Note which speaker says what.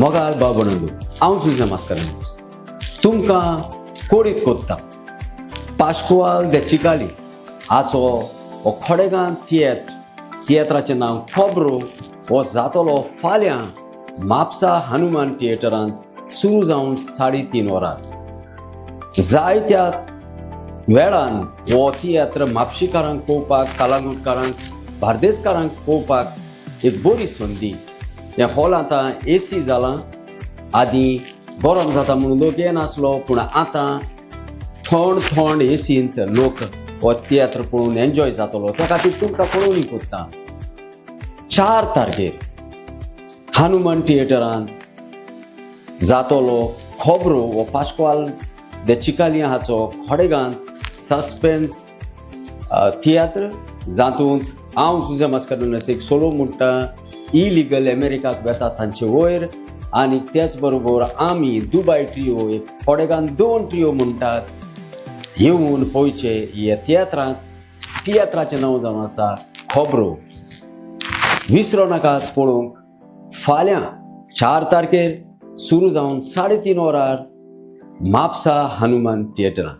Speaker 1: मोगाळ बाबणंदू, हांव जुझे मास्करेन्स तुमकां कोडीत कोत्ता. पाश्कुआल दे चिकाली हाचो हो खोडेगांव तियेत्र, तियेत्राचें नांव खबरो, हो जातलो फाल्यां म्हापसा हनुमान थिएटरांत सुरू जावन 3:30 वरां. जायत्या वेळान हो तियात्र म्हापशेकारांक पळोवपाक, कलांगूटकारांक, बार्देसकारांक पळोवपाक एक बरी संदी. हें हॉल आतां एसी जालां. आदीं गरम जाता म्हणून लोक येनासलो, पूण आतां थंड थंड एसींत लोक हो तियात्र पळोवन एन्जॉय जातलो. त्या खातीर तुमकां पळोवणी कोत्ता, 4 तारखेर हनुमान थिएटरांत जातलो खबरो हो पाश्क्वाल दे चिकालिया हाचो खोडेगांत सस्पेन्स तियात्र, जातूंत हांव जुझे मास्करेन्हस एक सोलो म्हणटा, इलिगल अमेरिकाक वेता तांचे वयर, आनी तेच बरोबर आमी दुबाय ट्रियो एक खोडेगान 2 ट्रियो म्हणटात. येवन पळोवचे ह्या तियात्रांत. तियात्राचें नांव जावन आसा खबरो. विसरो नाकात पळोवंक फाल्यां 4 तारखेर सुरू जावन 3:30 वरार म्हापसा हनुमान थिएटरांत.